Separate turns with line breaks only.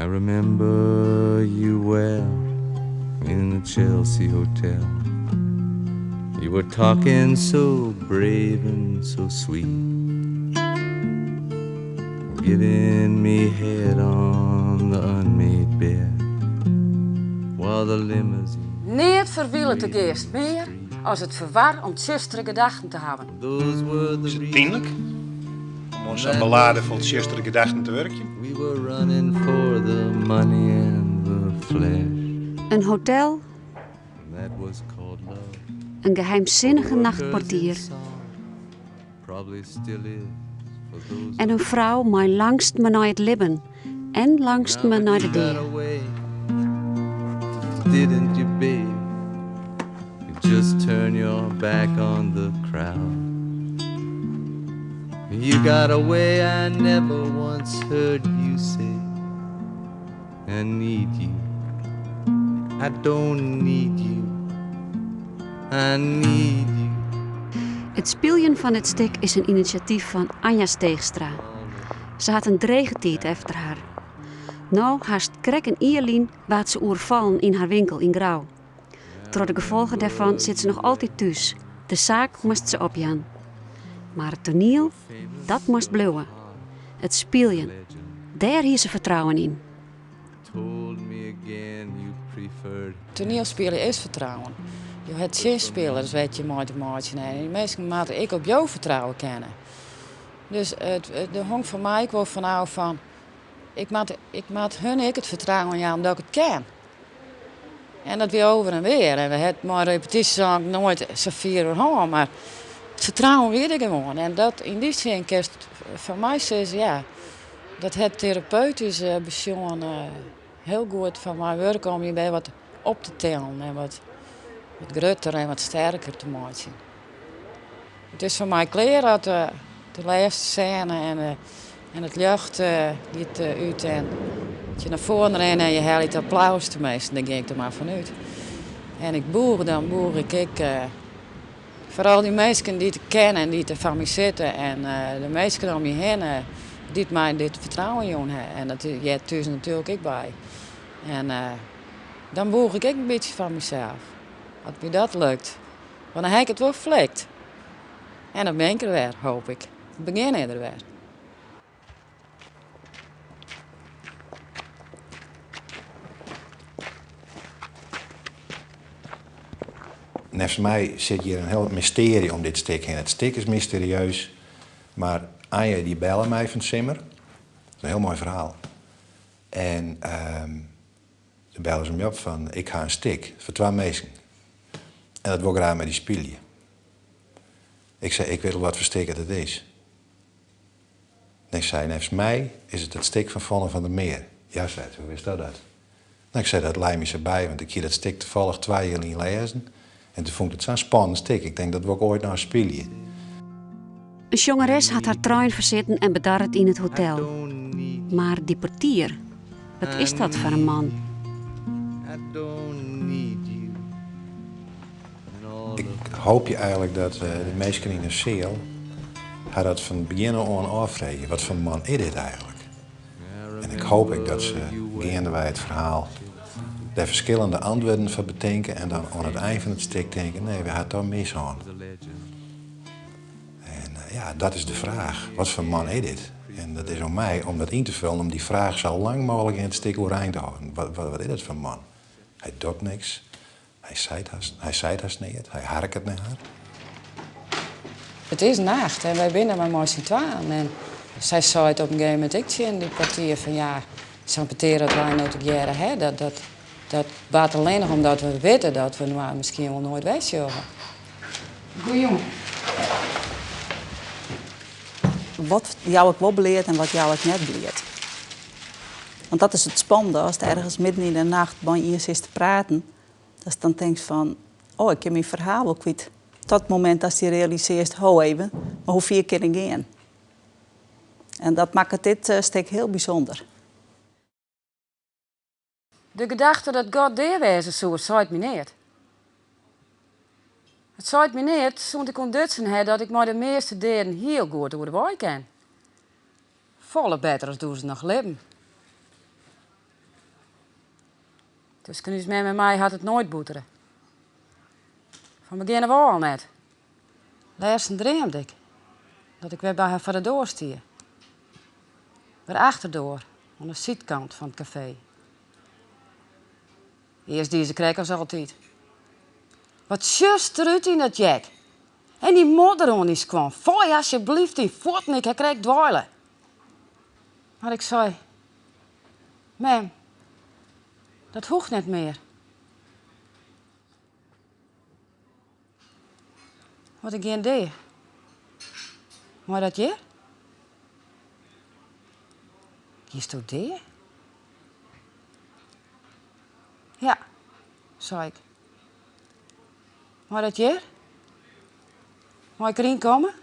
I remember you well in the Chelsea Hotel. You were talking so brave and so sweet, giving me head on the unmade bed while the limousine.
Neat ferwilet de geast mear as it ferwar om tsjustere gedachten te hawwen.
Those were the
Is it pynlik om oan sa'n ballade fol tsjustere gedachten te wurkjen?
We were running for the money and the flesh.
In hotel,
That was called love.
in geheimsinnige nachtportier
Probably still is for those
en in frou mei langstme nei it libben en langstme nei de dea.
Didn't you, babe? You just turn your back on the crowd. You got away, I never once heard you say, I need you. I don't need you. I need you.
It spyljen fan it stik is in inisjatyf fan Anja Steegstra. Se hat in drege tiid efter har. No, hast krekt in jier lyn waard se oerfallen yn har winkel yn Grou. Troch de gefolgen dêrfan sit se noch altyd thús. De saak moast se opjaan. Mar it toaniel, dat moast bliuwe. It spyljen, dêr hie se fertrouwen yn.
Told me again you preferred
Toanielspyljen is fertrouwen. Jo ha tsjinspilers wêr't je mei te meitsjen ha. En dy minsken moatte ek op jo fertrouwe kinne. Dus it, der hong foar my ek wol fanôf fan, ik moat, ik moat hun ek it fertrouwen jaan dat ik it kin. En dat wie over en weer. En we ha it mei repetysjes eigentlik noait sa fier oer hân, mar it fertrouwen wie der gewoan. En dat yn dy sin kinst foar my sizze, ja, dat hat terapeutysk besjoen hiel goed foar my wurke om je wer wat op te tillen en wat, wat grutter en wat sterker te meitsjen. It is foar my klear dat de, de lêste sêne en, en it ljocht giet út en dat je nei foaren rinne en je helje it applaus teminsten, dêr gean ik der mar fan út. En ik bûch, dan bûch ik ek foar al dy minsken dy't ik ken en dy't der foar my sitte en de minsken om my hinne dy't my dit fertrouwen jûn ha. En dat heart thús natuerlik ek by. En dan bûch ik ek in bytsje foar mysels. As my dat lukt. Want dan ha ik it wol flikt. En dan bin ik der wer, hoop ik. It begjin is der wer.
Neffens my sit hjir in hiel mystearje om dit stik hinne. It stik is mysterieus, mar Anja dy belle my fan 't simmer. Dat is in hiel moai ferhaal. En toen belle se my op fan ik ha in stik foar twa minsken. En dat wol ik graach mei dy spylje. Ik sei, ik wit al wat foar stik it is. En ik sei, neffens my is it it stik fan Folle van der Meer. Ja, sei se, hoe witsto dat? Nou, ik sei, dat lei my sa by, want ik hie dat stik tafallich twa jier lyn lêzen. En toen fûn ik it sa'n spannend stik. Ik tink, dat wol ik oait noch spylje.
In sjongeres hat har trein fersitten en bedarret yn it hotel. Mar dy portier, wat is dat foar in man?
Ik hoopje eigentlik dat de minsken yn de seal har dat fan it begjin ôf oan ôffreegje. Wat foar man is dit eigentlik? En ik hoop ek dat se geandewei it ferhaal dêr ferskillende antwurden foar betinke en dan oan it ein fan it stik tinke, nee, we ha it toch mis hân. En ja, dat is de fraach. Wat foar man is dit? En dat is oan my om dat yn te fullen, om dy fraach sa lang mooglik yn it stik oerein te hâlden. Wat, wat, wat is dat foar man? Hy docht niks. Hy seit hast, hy seit hast neat. Hy harket nei har.
It is nacht en wy binne mar mei syn twaen. En sy seit op in gegeven momint ek tsjin dy portier fan ja, sa'n petear dat wy no tegearre ha, dat, dat, dat bart allinnich omdat we witte dat we inoar miskien wol noait wer sjogge.
Goejûn. Wat jou ik wol bleat en wat jou ik net bleat? Want dat is it spannende, ast ergens midden yn de nacht by ien sitst te praten, datst dan tinkst fan, oh, ik kin myn ferhaal wol kwyt. Tot it momint datst dy realisearrest, ho even, mar hoe fier kin ik gean? En dat makket dit eh, stik hiel bysûnder.
De gedachte dat God dea wêze soe, seit my neat. It seit my neat sûnt ik ûntdutsen ha dat ik mei de measte deaden hiel goed oer de wei kin. Folle better as doe't se noch libben. Tusken ús mem en my hat it noait bûtere. Fan begjin ôf al net. Lêsten dreamde ik dat ik wer by har foar de doar stie. By de achterdoar, oan de sydkant fan it kafee. Earst die se krekt as altyd. Wat sjochst derút yn dat jek? En dy modder oan dyn skuon. Foai asjebleaft dyn fuotten, ik ha krekt dweile. Mar ik sei, Mem, dat hoecht net mear. Want ik gean dea. Mei dat hjir? Giesto dea? Ja, sei ik. Mei dat hjir? Mei ik deryn komme?